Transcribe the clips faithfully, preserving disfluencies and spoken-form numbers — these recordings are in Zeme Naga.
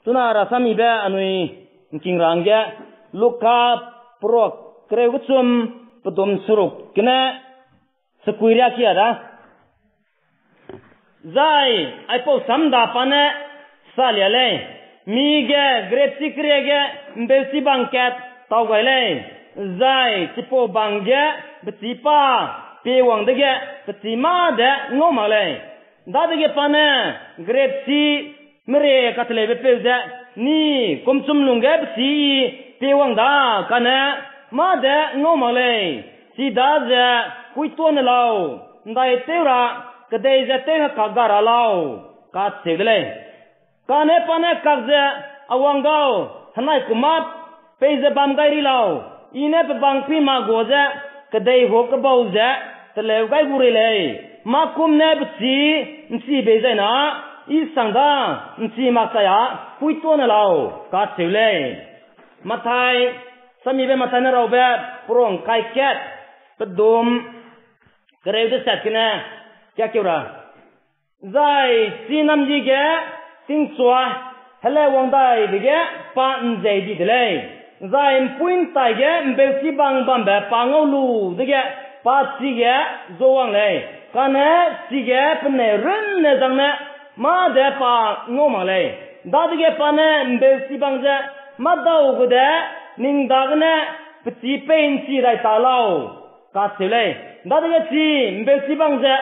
Chuna rasam yibe anui ’ngking ra hangge, Luka peruak kereu kechum pedum seruk gene sekui riak kia da. Zai aipau samda pa ne salia lei: Mige grepchi kerie ge ’mbeuchi bang kat tau gai lei, zai chipau bang ge pechî pa piewang dege pechî mâ de ngau mak lei. Dadege pa ne grepchi merie kateleubepeu je, ‘Ni kumchum lungge pechî I piewang da kane mâ de ngau mak lei, chidaze kuituâ ne lau, ’ndaitew ra kedei ze tew hekak ga ra lau,’ kacheu de lei. Kane pa ne kak ze, ‘A wang gau, henai kum mâ peize bam gai ri lau, I ne pebang pî ma gua ze kedeihuak kebau ze teleu gai gu rei lei. Mâ kum ne pechî ’nchi bei zai na, I sang da ’nchi mak chai â kuituâ ne lau,’ kacheu lei. Mathai, samyibe Mathai ne raube peruak ’ngkai kat, pedum kereu deset gene kiakeu ra. Zai chi namdi ge tingchua helewang dai dege pa ’nzei di de lei, zai ’mpuî ’ntai ge ’mbeuchi bang bambe pa ngau lu dege pa chige zuawang lei, kane chige peneu runne zang ne mâ de pa ngau mak lei. Dadege pa ne ’mbeuchi bang je, ‘Mâdau gu de ning dagene pechî pei ’nchi dai ta lau,’ kacheu lei. Dadege chi ’mbeuchi bang ze,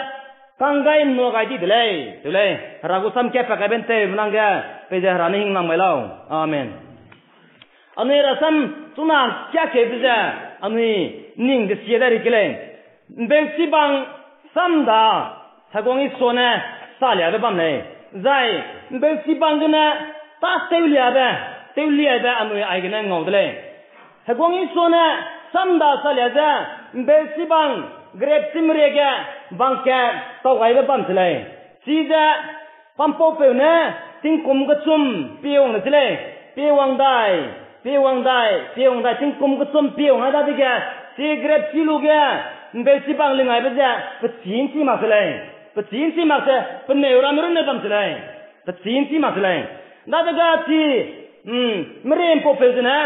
‘Kanggai ’nnua gai di de lei,’ teu lei. Hera gu sam kat pa kaibe ’nteumena ge peize Hera ne hingnam gai lau. Amen. Anui rasam chuna kiakeube ze anui ning desie dai ri ke lei. ’Mbeuchi bang samda Heguang Isua ne saliabe bam lei, zai ’mbeuchi bang gene tâtewliabe, tewliabe anui aigene ngau de lei. Heguang Isua ne samda salia ze ’mbeuchi bang grepchi merie ge bang kat tau gaibe bam se lei. Chize pampaupeu ne tingkum kechum piewang de se lei. Piewang dai, piewang dai, piewang dai, tingkum kechum piewang ai dadege, chi grepchi lu ge ’mbeuchi bang lingaibe ze pechî ’nchi mak se lei. Pechî ’nchi mak se, peneu ramme runne bam se lei. Pechî ’nchi mak se lei. Dadege chi, mm, merie ’mpaupeu zene,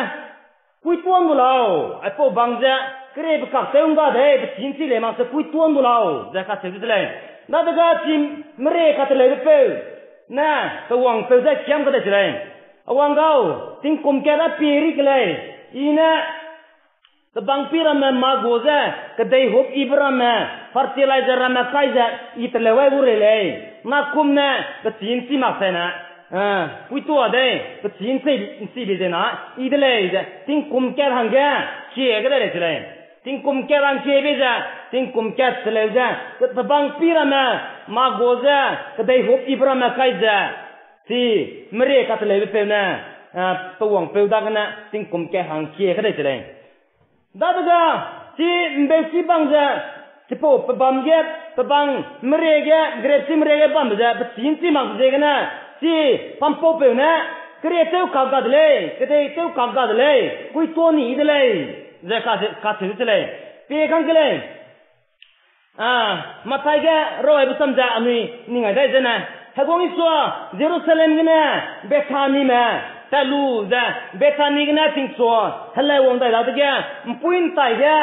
‘Kuituâ ’ndu lau, aipau bang ze keriebe kak tew ’ngga dei, pechî ’nchi lei mak se kuituâ ’ndu lau,’ ze kacheu de se lei. Dadege chi merie kateleubepeu ne pe wangpeu je kiam kadai se lei, ‘A wang gau, tingkum kat a pie ri ke lei, I ne pebang pî ramme mâ gua ze kedeihuak yibe ramme, fertilizer ramme kai ze I teleu gai gu rei lei. Nakum ne pechî ’nchi mak se ne, eh, kuituâ dei, pechî ’nchi, ’nchi bei ze na, I de lei,’ ze tingkum kat hangge kie kadai lei se lei. Tingkum kat hang kie bei ze, tingkum kat teleu ze, pebang pî ramme mâ gua ze kedeihuak yibe ramme kai ze, chi merie kateleubepeu ne, eh, pe wangpeu dagene tingkum kat hang kie kadai se lei. Dadege chi ’mbeuchi bang ze, chipau pebam ge, pebang merie ge, grepchi merie ge bambe ze pechî ’nchi makbe ziegene, chi pampaupeu ne, ‘Kerie tew kak ga de lei, kedei tew kak ga de lei, kuituâ ni de lei,’ ze kacheu, kacheu de se lei. Pie kang ke lei. Ah, Mathai ge rawaibe sam ze anui ning ai dai zene, Heguang Isua Jerusalem gene Bethanime tat lu ze, Bethani gene tingchua helewang dai dadege, ’mpuî ’ntai ge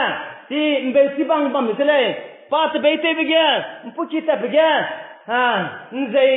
chi ’mbeuchi bang bam de se lei. Pa tebeitewbe ge, ’mpuîki tatbe ge, ah, ’nzei,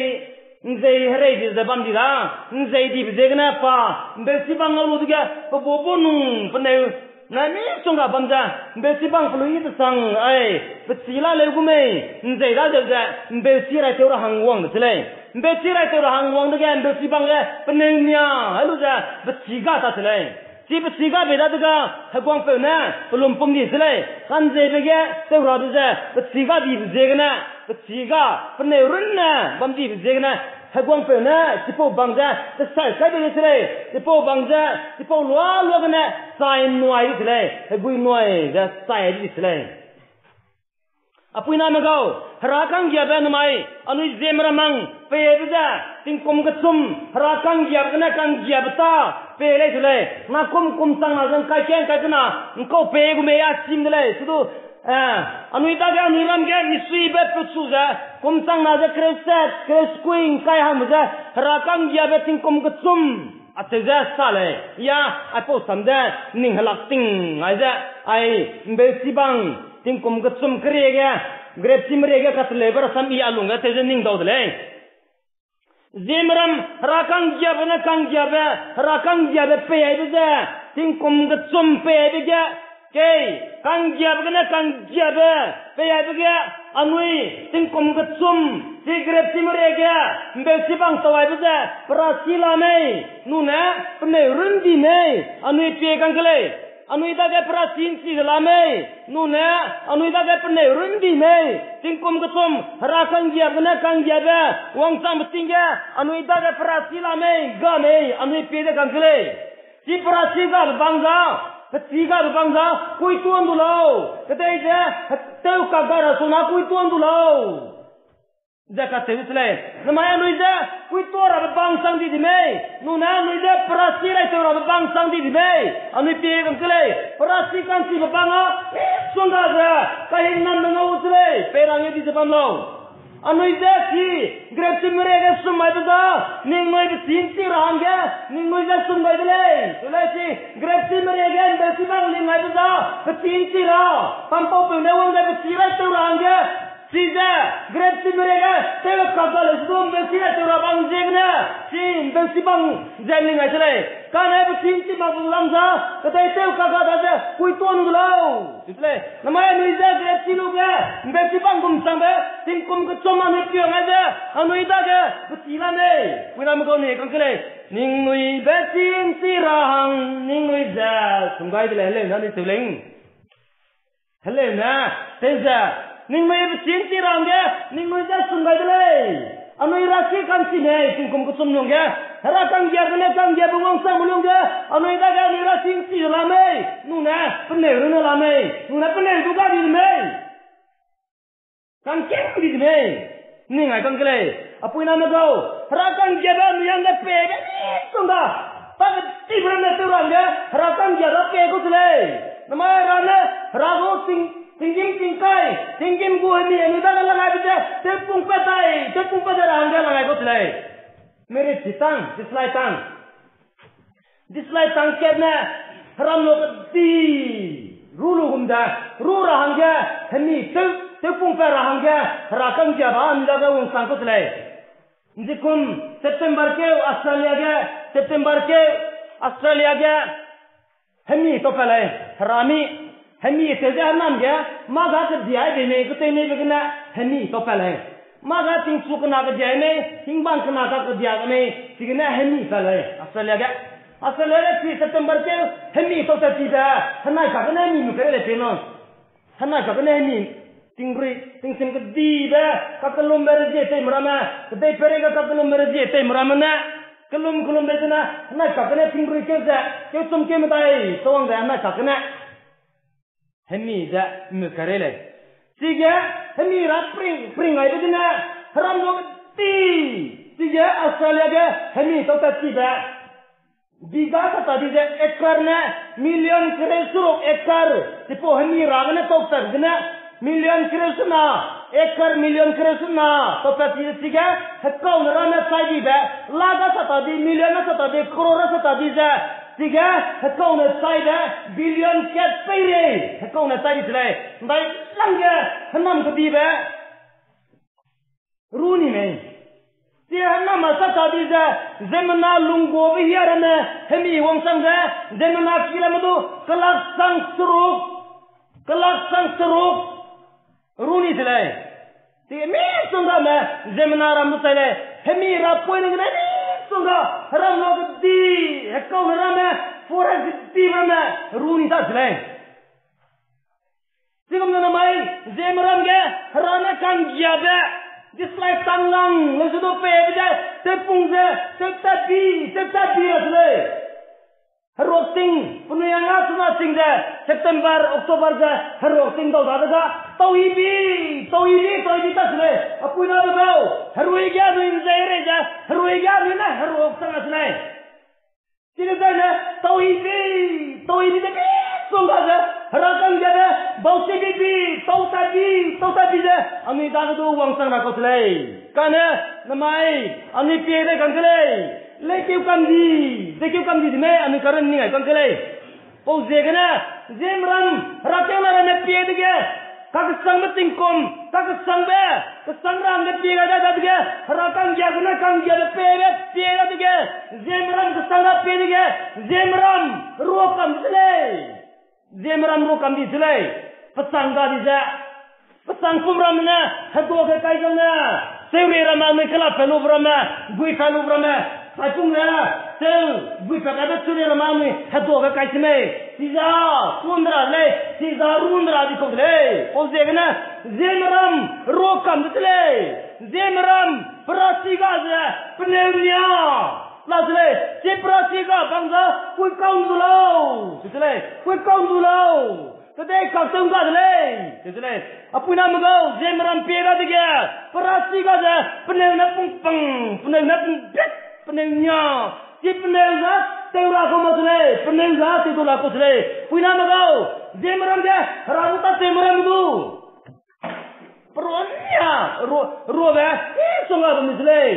’nzei herei di ze bam di da, ’nzei dibe ziegene pa ’mbeuchi bang ngau lu dege, pe buâ buâ nung peneu nai misongga bam ze, ’mbeuchi bang pelui yi desang ai, pechî la leu gu mei, ’nzei dadeu ze, ’mbeuchi raitew ra hang wang de se lei. ’Mbeuchi raitew ra hang wang dege, ’mbeuchi bang ge peneu nia ai lu ze, pechî ga ta se lei. Chi pechî ga bei dadege, heguangpeu ne pelumpum di se lei. Ka'nzeibe ge tew ra de ze, pechî ga dibe ziegene, pechî ga peneu runne bam dibe ziegene, heguangpeu ne chipau bang ze tesai kai bei de se lei. Chipau bang ze, chipau lua lua gene chai nuai di se lei. Hegui nuai ze chai di se lei. A puiname gau, Hera ka'nggiabe nemai, anui ziemme ramang peibe ze, tingkum kechum Hera ka'nggiabe gene ka'nggiabe tâ pei lei se lei. Nakum kum chang na ze ’ngkai ke ’ngkai kena ’ngkau pei gu mei a chim de lei. Sudu, Eh, anui dage anui ram ge misuibe pechu ze, kum chang na ze kereu set, kereu sekui ngkai hangbe ze, Hera ka'nggiabe tingkum kechum, acheu ze sa lei, ya, aipau sam ze, ning helak ting, ai ze, ai, mbeuchi bang, tingkum kechum kerie ge, grepchi merie ge kateleube rasam i a lungge teu ze ning dau de lei. Ziemmeram, Hera ka'nggiabe ne ka'nggiabe, Hera ka'nggiabe peiaibe ze, tingkum kechum peiaibe ge, kei, ka'nggiabe gene ka'nggiabe peiaibe ge, anui, tingkum kechum, chi grepchi merie ge, mbeuchi bang tau aibe ze, perasi la mei, nune, peneu runbi mei, anui pie kang ke lei. Anui dage perasi nchi ze la mei, nune, anui dage peneu runbi mei, tingkum kechum, Hera ka'nggiabe gene ka'nggiabe, wangchangbe ting ge, anui dage perasi la mei, ga mei, anui pie de kang ke lei. Chi perasi gabe bang za, pechî gabe bang za, kuituâ ’ndu lau, kedei ze, tew kak ga ra suna kuituâ ’ndu lau. Ze kacheu se lei, namai anui ze, kuituâ rabe bang chang di di mei, nune anui ze perasi raitew rabe bang chang di di mei, anui pie kang ke lei, perasi ka'nchibe bang â, misongga ze, kahingnambe ngau se lei, pei ra ngeu di ze bam lau. Anui ze chi, grepchi merie ge sum maibe za, ningnui pechî ’nchi ra hangge, ningnui ze sum gai de lei, se lei chi, grepchi merie ge ’mbeuchi bang ling maibe za, pechî ’nchi ra, pampaupeu ne wang ze pechî raitew ra hangge, chize, grepchi merie ge, tew kak ga lei se du ’mbeuchi raitew ra bang ziegene, chi ’mbeuchi bang ze ling gai se lei. Kane pechî ’nchi mak bu lam za, kedei tew kak ga da ze, kuituâ ’ndu lau. Chi se lei, namai anui ze grepchi lu ge, ’mbeuchi bang gum changbe, tingkum kechum anui piang ai ze, anui dage, pechî la mei. Puiname gau ni kang ke lei, ningnui pechî ’nchi ra hang, ningnui ze, sum gai de lei, heleu ne anui teu lei. Heleu ne, tei ze, ningnui pechî ’nchi ra hangge, ningnui ze sum gai de lei. Anui rasi ka'nchi mei, tingkum kechum lungge, Hera ka'nggiabe gene ka'nggiabe wangchangbe lungge, anui dage anui rasi ’nchi la mei, nune, peneu runne la mei, nune peneu du ga di de mei. Kangkeu di de mei, ning ai kang ke lei, apuiname gau, Hera ka'nggiabe anui hangge pei ge misongga, pa ketibe ramme tew ra hangge, Hera ka'nggiabe pei kau se lei. Namai Hera ne, Hera gu ting, tinggîm tingkai, tinggîm gu hemi anui dage langai be ze, tewpung pat dai, tewpung pat dai ra hangge langai kau se lei. Merit chi tang, dislike tang. Dislike tang kat ne, heram lu kedi, ru lu gum ze, ru ra hangge, hemi tew, tewpung pat ra hangge, Hera ka'nggiabe anui dage wangchang kau se lei. Nzikum, September keu, Australia ge, September keu, Australia ge, hemi tau pat lei, Hera mi, hemi tew ze henam ge, mâ ga kediai bei mei, ketew mei be gene, hemi tau pat lei. Mâ ga tingchu kena kediai mei, hingbang kena ka kediai mei, chigene hemi pat lei, Australia ge. Australia ge chi September keu, hemi tau tat tibe, henai kagene hemi mu kere lei pe na. Henai kagene hemi, tingrui, tingsim kedibe, kakellumbe rezie teime ramme, kedeipeirei ge kakellumbe rezie teime ramme ne, kellum kellumbe zene, henai kagene tingrui keu ze, keu chum keu medai, tewwang ze henai kagene. Hemi ze, mu kere lei. Chige, hemi ra pring, pring gaibe zene, heram lu kedi, chige Australia ge, hemi tau tat tibe. Biga sa ta di ze acre ne million kereu seruk acre, chipau hemi ra gene tau tat gene million kereu sena, acre million kereu sena, tau tat ti ze chige, hekaune ramme chai dibe, lakh ga sa ta di, million ga sa ta di, crore ga sa ta di ze, chige, hekaune chaibe, billion kat peirei, hekaune chai di se lei, ’ndailangge, henam kedibe, ru ni mei. Chi henam a sa ta di ze, ziemmena lungguabe hia ramme, hemi wangchang ze, ziemmena ki ramme du, kelak sang seruk, kelak sang seruk, ru ni se lei. Chi misonggame, ziemmena ram du chai lei, hemi ra poine gene misongga, heram lu kedi, hekaune ramme, forest kedi ramme, ru ni ta se lei. Chigum ze namai, ziemme ram ge, Hera ne ka'nggiabe, dislike tang lang, le ze du peibe ze, tewpung ze, tewtat bi, tewtat bi ra se lei. Heruak ting, penui â nga chuna ting ze, September, October ze, heruak ting dau dade ga, tau ibi, tau ibi, tau ibi ta se lei. Apuiname gau, herui ge anui ’nzei rei ze, herui ge anui ne heruak chang a se lei. Chine zaine, tau ibi, tau ibi de misongga ze, Hera ka'nggiabe, bausi bibi, tau ta bi, tau ta bi ze, anui dage du wangchang ra kau se lei. Kane, namai, anui pie de kang ke lei. Leikeu kam di, leikeu kam di di mei, anui karun ning ai kang ke lei. Pau ziegene, ziemmeram, herakiangna ramme pie dege, kakesangbe tingkum, kakesangbe, kesang ra hangge pie gai dadege, hera ka'nggia gene ka'nggiabe peibe pie dadege, ziemmeram kesang ra pie dege, ziemmeram ruakam de se lei. Ziemmeram ruakam di se lei. Pechang ga di ze, pechang pum ramme ne, heduage kai zang ne, seurie ramme, anui kelap pe lube ramme, gui pe lube ramme, saipung ne, seu, gui pe kaibe seurie ramme anui heduage kai se mei. Chiza, tun de ra de lei, chiza run de ra di kau de lei. Pau ziegene, ziemmeram ruakam de se lei. Ziemmeram, perasi ga ze, peneu nia la se lei, chi perasi ga bang za, kui kau du lau, se se lei, kui kau du lau. Kedei kak tew ga de lei, se se lei. Apuiname gau, ziemmeram pie dadege, perasi ga ze, peneu ne pungpang, peneu ne pungpet, peneu nia, chi peneu za, tew ra kau ma se lei, peneu za, tew du la kau se lei. Puiname gau, ziemmeram ge, hera gu tâtewme ramme du. Perua nia, rua, ruabe, i song ga bam di se lei.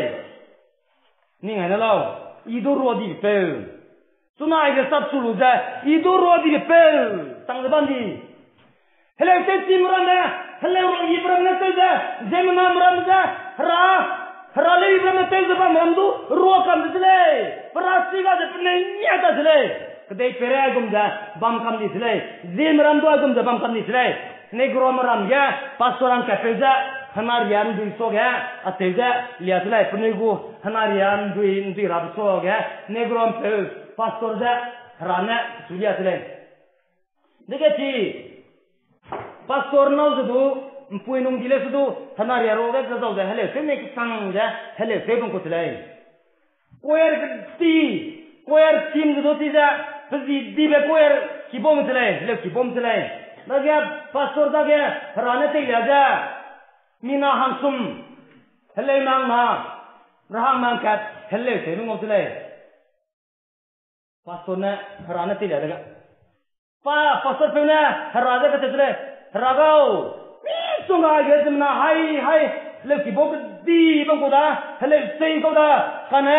Ning ai ne lau, i du rua dibe peu. Chuna aige sap su lu ze, i du rua dibe peu. Chang ze bam di. Heleu tewchime ramme, heleu rang yibe ramme tew ze, ziemmename ramme ze, hera, hera leu yibe ramme tew ze bamme ram du, ruakam de se lei. Perasi ga ze peneu nia ta se lei. Kedei peirei aigum ze bam kam di se lei. Ziemmeram du aigum ze bam kam di se lei. Negro meram ge, pastor hangkatpeu ze, henaria ndui suage, acheu ze, lia se lei, penui gu, henaria ndui, ndui rabe suage, negro mpeu, pastor ze, hera ne, su lia se lei. Dege chi, pastor nâu ze du, mpui nung di leu se du, henaria ruage ze zau ze, heleu tew ne kesang ze, heleu tew bam kau se lei. Choir kedi, choir team ze du chi ze, pezi dibe choir kibam se lei, heleu kibam se lei. Dage pastor dage, hera ne teilia ze, mina hangsum, heleu nang na, rahang nang kat, heleu tew ngau se lei. Pastor ne, hera ne teilia dege. Pa, pastor peu ne, hera ze kacheu se lei, hera gau, misongga ge ziemmena hai, hai, leuki bau kedi bam kau da, heleu sei kau da, kane,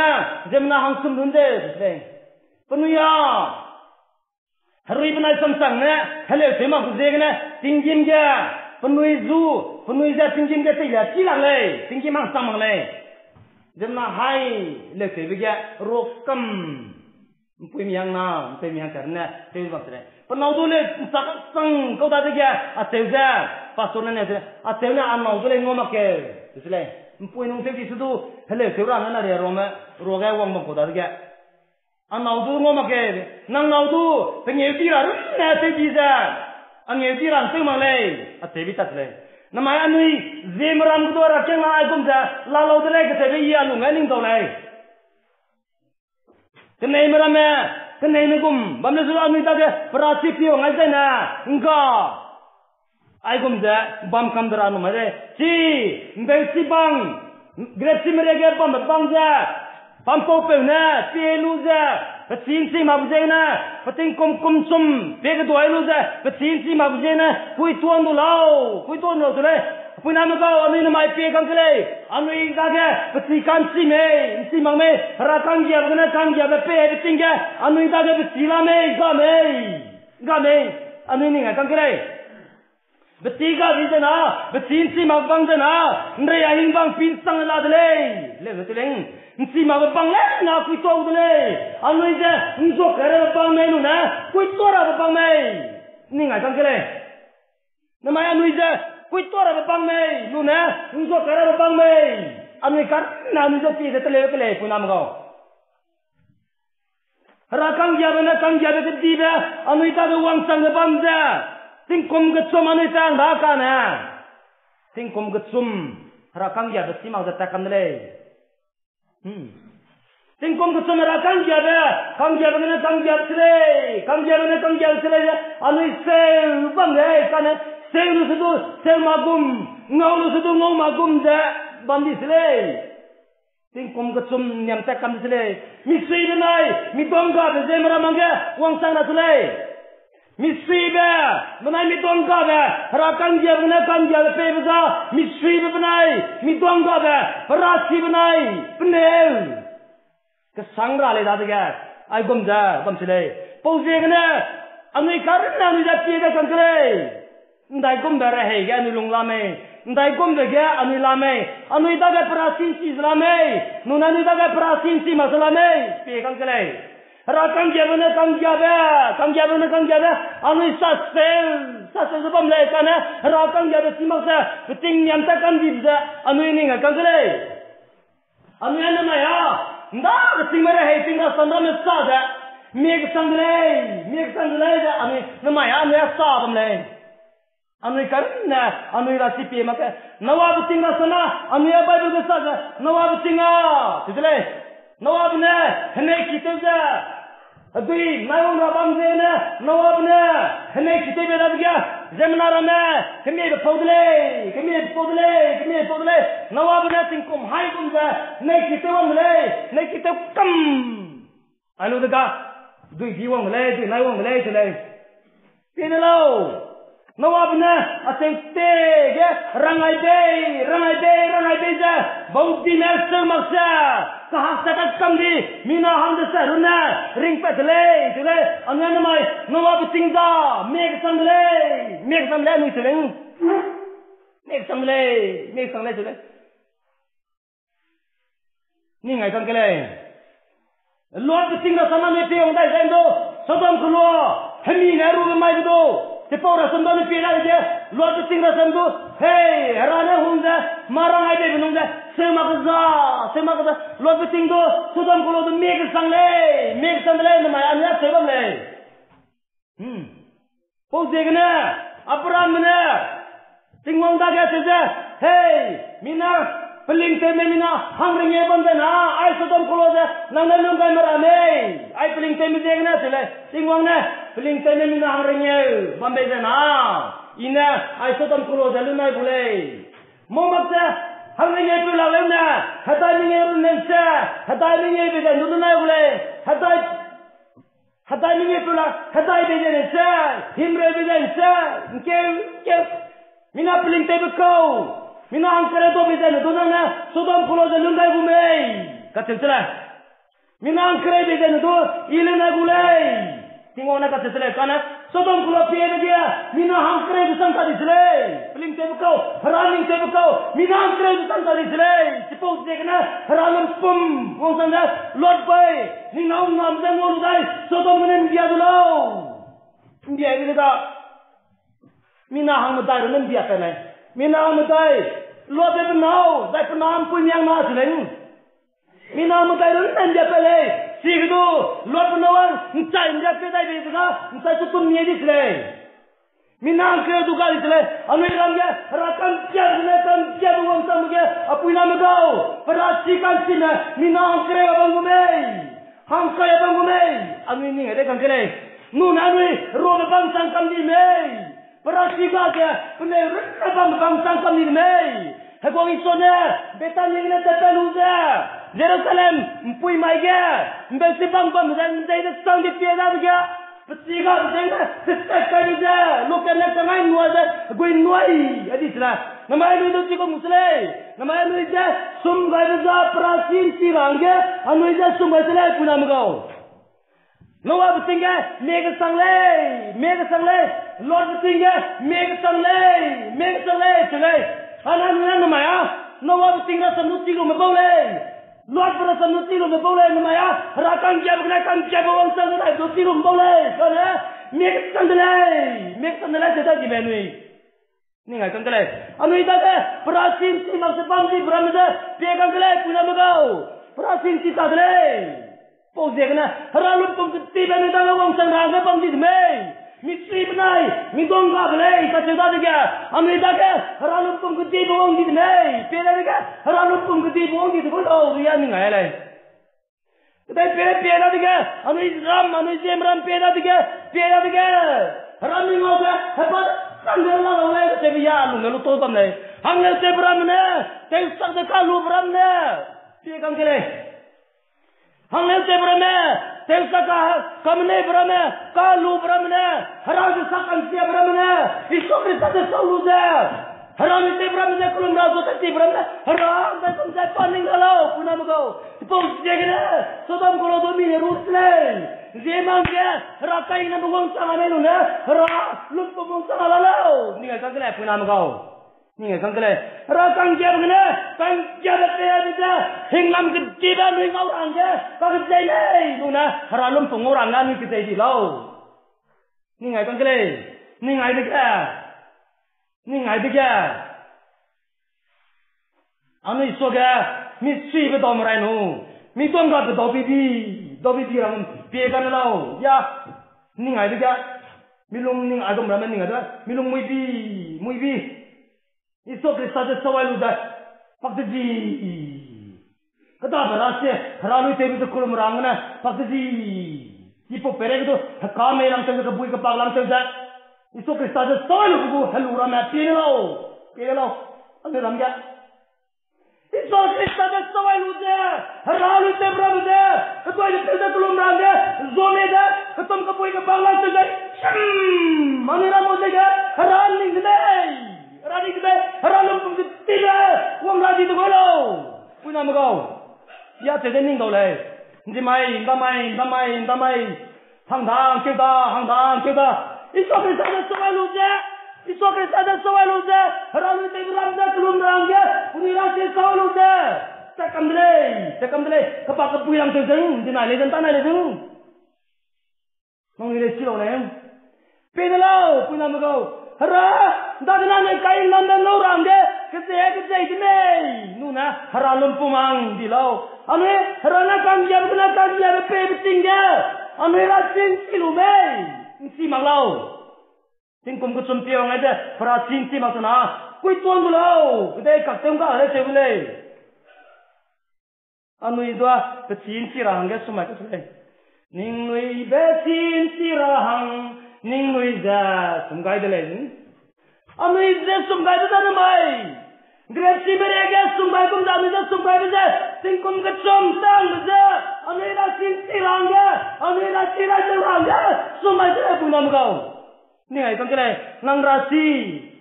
ziemmena hangsum lun ze, se lei. Penui a, herui benai samsang ne, heleu sei mak ziegene, tinggîm ge, penui zu, penui ze tinggîm ge teilia chi lak lei, tinggîm hangsang mak lei. Ziemmena hai, leuseube ge, ruakam. Mpuimi hang na, mpuimi hang karne, tew bam se lei. Penâu du leu, nchak sang kau dadege, acheu ze, pastor ne ne se, acheu ne anâu du lei ngau mak keu, se lei. Mpui nung tew di se du, heleu tew ra ne na ria ruame, ruage wang bam kau dadege. Anâu du ngau mak keu, nang nâu du, pengeu di ra runne tew di ze, angeu di ra ntew mak lei, acheu bi ta se lei. Namai anui, ziemmeram du ra kena aigum ze, la lau de lei kacheube i a lung ge ning dau lei. Keneime ramme, keneime gum, bam le zu anui dage, pera chi piu ngai zai ne, ngga. Aigum ze, bam kam de ra nu mai lei. Chi, mbeu chi bang, grape chi mere ge bambe bang ze, pampaupeu ne, pie lu ze, pechî nchi makbe ziegene, peting kum kum chum, pie keduai lu ze, pechî nchi makbe ziegene, puituan du lau, puituan du lau se lei. Puiname gau, anui namai pie kang ke lei, anui dage, pechî ka'nchi mei, nchi mak mei, hera ka'nggiabe gene, ka'nggiabe pei haibe ting ge, anui dage pechî la mei, ga mei, ga mei, anui ning ai kang ke lei. Pechî ga di zena, pechî nchi mak bang zena, nrei a hing bang pi nsang la de lei. Leu ze te leng, nchi makbe bang le na puituau de lei. Anui ze, nzuak kai rabe bang mei lu ne, puituau rabe bang mei. Ning ai kang ke lei. Namai anui ze, puituau rabe bang mei lu ne, nzuak kai rabe bang mei. Anui kar na anui ze pi ze teleu ke lei, puiname gau. Hera ka'nggiabe ne ka'nggiabe kedibe, anui dage wangchang ze bam ze, tingkum kechum anui tang da kane. Tingkum kechum, hera ka'nggiabe chi mak ze tat kam de lei. Tingkum kechum hera ka'nggiabe, ka'nggiabe gene ka'nggiabe se lei, ka'nggiabe gene ka'nggiabe se lei ze, anui seu bam lei kane, seu lu se du, seu ma gum, ngau lu se du, ngau ma gum ze, bam di se lei. Tingkum kechum niam tat kam di se lei. Misui benai, mi bang gabe ziemmeram hangge, wangchang ra se lei. Misuibe, benai miduanggabe, Hera ka'nggiabe gene ka'nggiabe peibe za, misuibe benai miduanggabe, Hera chi benai peneu. Kesang ra lei dadege, aigum ze bam se lei. Pau ziegene, anui karunne anui ze pie de kang ke lei. ’Ndaigumbe rehei ge anui lung la mei, ’ndaigumbe ge anui la mei, anui dage perasinchi ze la mei, nune anui dage perasinchi mak ze la mei, pie kang ke lei. Hera ka'nggiabe ne ka'nggiabe, ka'nggiabe ne ka'nggiabe, anui saseu, saseu ze bam lei kane, Hera ka'nggiabe chi mak ze, peting niam ta ka'ndibe ze, anui ning a kang ke lei. Anui â namai â, ’nda ketingme rehei ting rasam ramme sa ze, mie kesang de lei, mie kesang de lei ze, anui namai â anui â sa bam lei. Anui karunne, anui ra chipie mak ge, Noabe ting rasam na, anui â Bible ge sa ze, Noabe ting â, chi de lei. Noabe ne, henei ki tew ze, hedui naiwang ra bam ziegene, Noabe ne, henei ki tewbe dadege, ziemmena ramme, kemiebe pau de lei, kemiebe pau de lei, kemiebe pau de lei. Noabe ne tingkum haigum ze, henei ki tew wang de lei, henei ki tew kam. Ai lu dega, dui di wang de lei, dui nai wang de lei, se lei. Pie ne lau. Noabe ne, acheu te ge, rangai bei, rangai bei, rangai bei ze, baudime seu mak ze, kahak ze kakam di, mina hang de se runne, ringpat de lei, se lei, anui namai, Noabe ting da, mie kesang de lei, mie kesang de lei, anui se lei. Mie kesang de lei, mie kesang lei, se lei. Ning ai kang ke lei. Lotbe ting rasam na ne pie wang dai zai du, Sodom kelua, hemi ne rube mai ge du, chipau rasam da ne pie dai ge, Lotbe ting rasam du, hei, Hera ne hung ze, ma rangai beibe nung ze, seu mak ke za, seu mak ke za, Lotbe ting du, Sodom kelua du mie kesang lei, mie kesang de lei, namai anui â seu bam lei. Pau ziegene, Abrahambe ne, Tingwang dage acheu ze, hei, mina, pelingtewme mina hangringeu bam zai na, ai Sodom kelua ze, nang ne lung gai me ra mei, ai pelingtewme ziegene acheu lei, Tingwang ne, pelingtewme mina hangringeu bam bei zai na, I ne, ai Sodom kelua ze lunai gu lei. Mau mak ze, hangringeupeu lak leu ne, hedai mengeu runne se, hedai mengeu bei zai du lunai gu lei, hedai Hedai mengeu peu la, hedai bei zene se, himreu bei zene se, ’ngkeu, ’ngkeu. Mina pelingtewbe kau, mina hangkereu dau bei zene du nang ne, Sodom kelua ze lun gai gu mei, kacheu se lei. Mina hangkereu bei zene du, I lun gai gu lei. Tingwang ne kacheu se lei, kane, Sodom kelua pie dege, mina hangkereube sang ta di se lei. Pelingtewbe kau, Hera lingtewbe kau, mina hangkereube sang ta di se lei. Chipau ziegene, Hera lumpum, wangchang ze, Lot bai, ning nâu ngam ze ngau lu dai, Sodom gene ’mbia du lau. ’Mbia di dega, mina hangmedai runne ’mbia pat lei. Mina hangmedai, Lotbe pe nâu, zai pe na ’mpuimiang na se lei. Mina hangmedai runne ’mbia pat lei. Chige du, Lotbe nâu â, ’nchai ’mbia pat dai bei dega, ’nchai chu tum mie di se lei. Mina hangkereu du ga di se lei, anui ram ge, Hera ka'nggiabe ne ka'nggiabe wangchangbe ge, a puiname gau, Hera chi ka'nchime, mina hangkereu a bam gu mei, hangkai a bam gu mei, anui ning a de kang ke lei. Nune anui ruabe bam chang kam di mei, Hera chi ga ge, peneu runne bam bam chang kam di mei. Heguang Isua ne, Bethani gene tatpat lu ze, Jerusalem ’mpui mai ge, ’mbeuchi bam bam ze ’nzei de chang di pie dadege, pechî ga ze ne, petat kai lu ze, lokat ne kangai nua ze, hegui nuai, a di se lei. Namai anui du chi gu mu se lei. Namai anui ze, sum gaibe za, Hera chi ’nchi ra hangge, anui ze sum gai se lei, puiname gau. Noabe ting ge, mie kesang lei, mie kesang lei, Lotbe ting ge, mie kesang lei, mie kesang lei, cheu lei. Kane anui namai â, Noabe ting rasam du chi lume bau lei. Lotbe rasam du chi lume bau lei, namai â, Hera ka'nggiabe gene ka'nggiabe wangchang de dai du chi lume bau lei. Kane, mie kesang de lei, mie kesang de lei, cheu dai di mei anui. Ning ai kang ke lei. Anui dage, Hera chi ’nchi mak ze bam dibe ramme ze, pie kang ke lei, puiname gau. Hera chi ’nchi ta de lei. Pau ziegene, Hera lumpum kedibe anui dage wangchang ra hangge bam di de mei. Misuibe benai, miduanggabe lei, kacheu dadege, anui dage, Hera lumpum kedibe wang di de mei. Pie dadege, Hera lumpum kedibe wang di de bau lau, ria ning ai lei. Kedei pie, pie dadege, anui ram, anui ziemram pie dadege, pie dadege. Hera mi ngaube, hepat, hangge la lau lei, kacheube ya, lungge lu tau bam lei. Hangleu tewbe ramme ne, tewsak ze kalube ramme ne, pie kang ke lei. Hangleu tewbe ramme, Tewsa ka, kamenei be ramme, kalube ramme ne, Hera ze sa ka'nchiabe ramme ne, Jisu Krista ze sau lu ze, Hera ni tei be ramme ze, kelum ra zu tei ti be ramme ne, Hera, ’ndaigum ze pa ning la lau, puiname gau. Chipau ziegene, Sodom kolo du mi ne ru lei. Ziemmang ge, Hera kai ne be wangchang a mei lu ne, Hera, lumpum wangchang a la lau. Ning ai kang ke lei, puiname gau. Ning ai kang ke lei, Hera ka'nggiabe gene, ka'nggiabe pei aibe ze, hinglam kedibe anui ngau ra hangge, kakechei lei, lu ne, Hera lumpum ngau ra hangge anui kechei di lau. Ning ai kang ke lei, ning ai dege, ning ai dege. Anui suage, mi suibe dau merai nu, mi tuang gabe dau bibi, dau bibi ra pie gane lau, ya, ning ai dege, mi lung ning ai dum ramme ning ai de, mi lung muibi, muibi. Jisu Krista ze sawai lu ze, pak te di. Kêdabe ra sie, Hera lui tewbe ze kelum ra hangge ne, pak te di. Chipau peirei ge du, heka mei langtew ze, kebui kepak langtew ze. Jisu Krista ze sawai lu gu, helu ramme pie ne lau, pie ne lau. Anui ram ge. Jisu Krista ze sawai lu ze, Hera lui tewbe ramme ze, keduai de tew ze kelum ra hangge, zomei de, ketum kebui kepak langtew ze, shem, anui ram gu ze ge, Hera ning de lei, Hera ning de lei, Hera lumpum ze ti le, wang la di de gai lau. Puiname gau. Ya te de ning dau lei. Ndimai, ndamai, ndamai, ndamai. Hangdang keu da, hangdang keu da. Jisu Krista ze sawai lu ze, Jisu Krista ze sawai lu ze, Hera lui tewbe ram ze kelum ra hangge, penui ra sie sawai lu ze. Tat kam de lei, tat kam de lei. Kepak kebui langtew zeng, ndinai lei zeng, tanai lei zeng. Nangnui lei chi lau lei. Pie ne lau, puiname gau. Hera, dadena ne kai lam de ngau ra hangge, keze keze de mei. Nune, Hera lumpum hang di lau. Anui, Hera ne ka'nggiabe gene ka'nggiabe peibe ting ge, anui ra chi ’nchi lu mei. ’Nchi mak lau. Tingkum kechum pie wang ai ze, Hera chi ’nchi mak chuna, kuituan gu lau, kedei kaktew ’ngga lei tew gu lei. Anui dua, pechî ’nchi ra hangge sum mai kacheu lei. Ningnui be chî ’nchi ra hang, ningnui ze sum gai de lei. Anui ze sum gai de zane mai. Grepchibe reige sum gai gum ze anui ze sum gaibe ze, tingkum kechum tangbe ze, anui ra chi ’nchi ra hangge, anui ra chi ra tew ra hangge, sum mai de lei puiname gau. Ning ai kang ke lei, nang ra chi,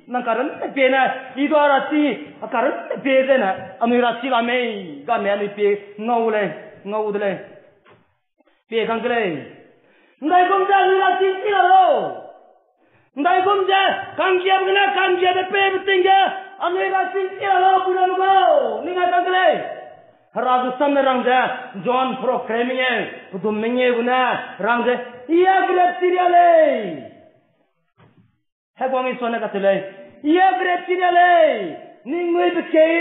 nang karunne pie ne, i dua ra chi, a karunne pie zene, anui ra chi la mei, ga mei anui pie ngau lei, ngau de lei. Pie kang ke lei. ’Ndaigum ze anui ra chi ’nchi la lau. ’Ndaigum ze, ka'nggiabe gene ka'nggiabe peibe ting ge, anui ra chi ’nchi la lau, puiname gau. Ning ai kang ke lei. Hera gu sam ne rang ze, John program mengeu, pedum mengeu gune, rang ze, I a grepchi ria lei. Heguang Isua ne kacheu lei, I a grepchi ria lei, ningnui bekei,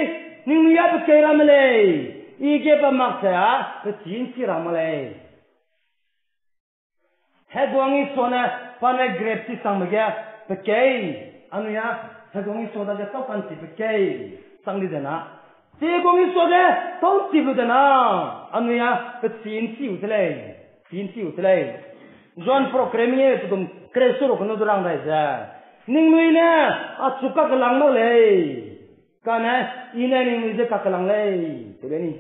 ningnui a bekei ramme lei, I ge pa mak ze a, pechî ’nchi ra mak lei. Heguang Isua ne, pa ne grepchi sangbe ge, pekei, anui a, Heguang Isua dage tau ka'nchi pekei, sang di zena. Chi Heguang Isua ge, tau ’nchi lu zena, anui a, pechî ’nchi u de lei, pechî ’nchi u de lei. John program mengeu pedum kereu seruk kenu du rang dai ze, ningnui ne, achu kakellâng mak lei. Kane, I ne ningnui je kakellâng lei, teu lei ni.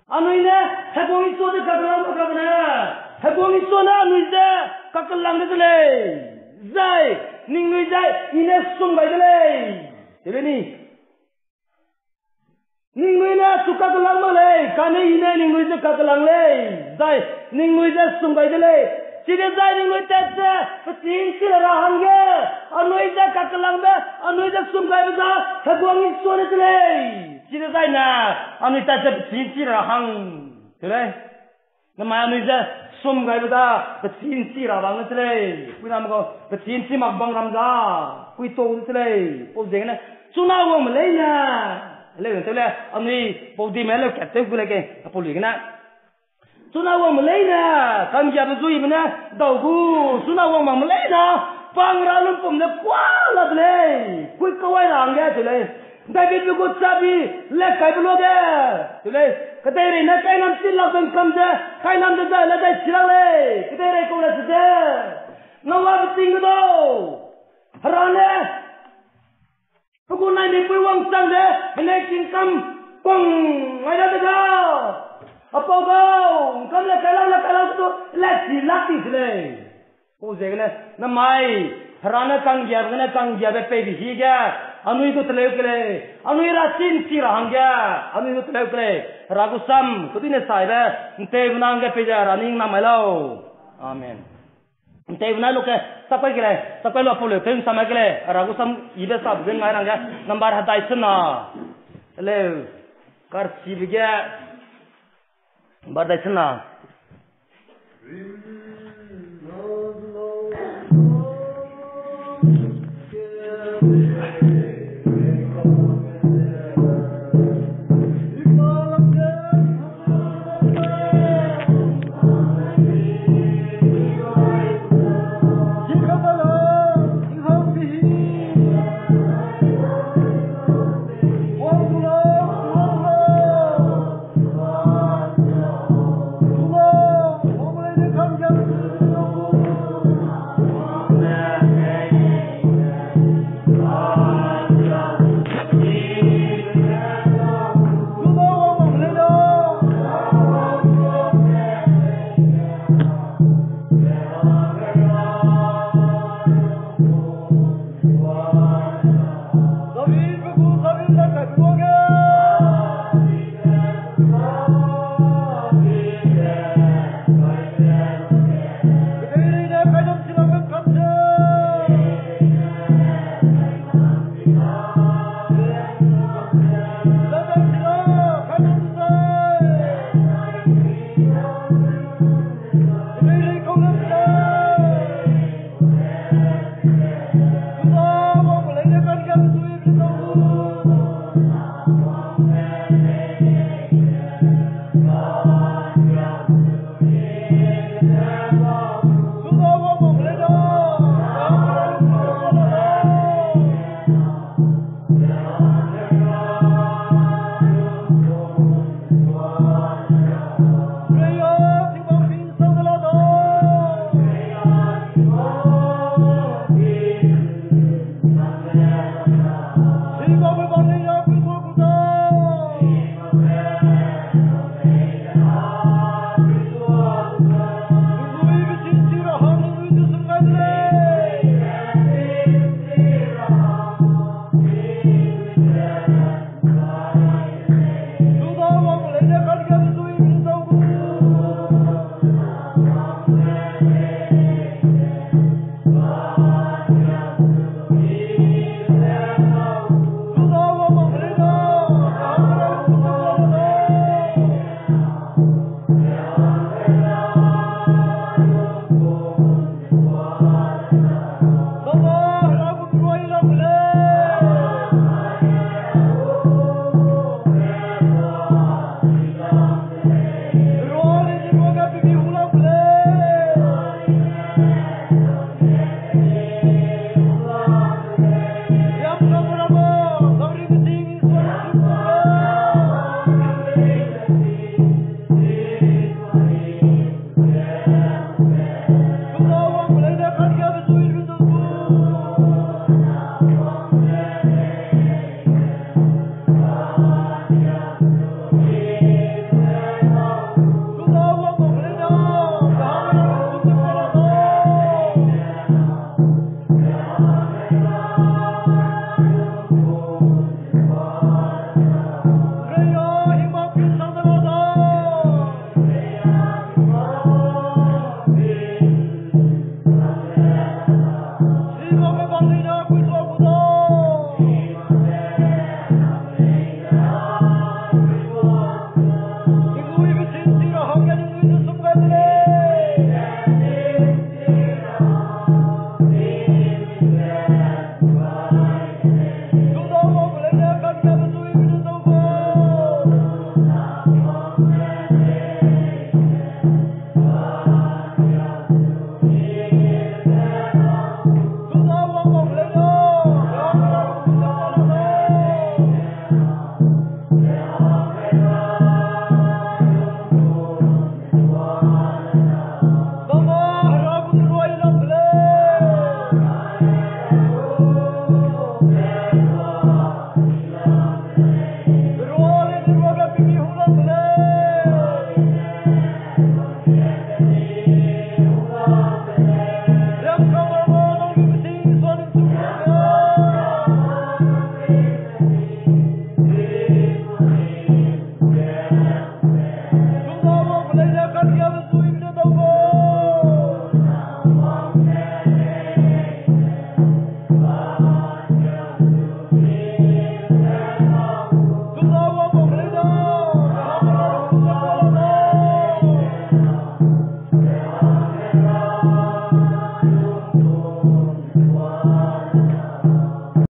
Anui ne, Heguang Isua je kakellâng mak kane, Heguang Isua ne anui je kakellâng de de lei. Zai, ningnui je I ne sum gai de lei, teu lei ni. Ningnui ne achu kakellâng mak lei, kane I ne ningnui je kakellâng lei. Zai, ningnui je sum gai de lei. Chidezai ningnui tat ze, pechî ’nchi le ra hangge, anui je kakellângbe, anui je sum gaibe za, Heguang Isua ne de lei. Chidezai ne, anui tat ze pechî ’nchi le ra hang, teu lei. Namai anui je sum gaibe za, pechî ’nchi ra bang ne de lei. Puiname gau, pechî ’nchi mak bang ram za, puitau de lei. Pau ziegene, chuna wangme leine, leu teu lei, anui paudime leu kat tew gu lei ge, apau luigene. Chuna wangme leine, ka'nggiabe zuibe ne, dau gu, chuna wang makme leine, pang ra lumpum ne kuâ la de lei, kui kawai ra hangge teu lei. Davidbe gu chabi, le kaibe luage, teu lei. Kedeirei ne kainam chi lak beng kam ze, kainam dezai le dai chi lak lei, kedeirei kau le se ze. Noabe ting ge dau. Hera ne, pe gu naimikpui wangchang ze, hene kingkam kuang ngai dade ga. Apau gau, ’ngkam le kailang le kailang tu, le chi lak ti se lei. Pau ziegene, namai, Hera ne ka'nggiabe gene ka'nggiabe peibe hige, anui du teleu ke lei, anui ra chin chi ra hangge, anui du teleu ke lei, Hera gu sam, kedui ne saibe, ’nteube na hangge pei ze Hera ning namai lau. Amen. ’Nteube na lu ke, sapai ke lei, sapai lu pau leu, tew ’nsam ke lei, Hera gu sam yibe sabe ze ngai rangge, number hedai sena, leu, karchibe ge, number hedai sena.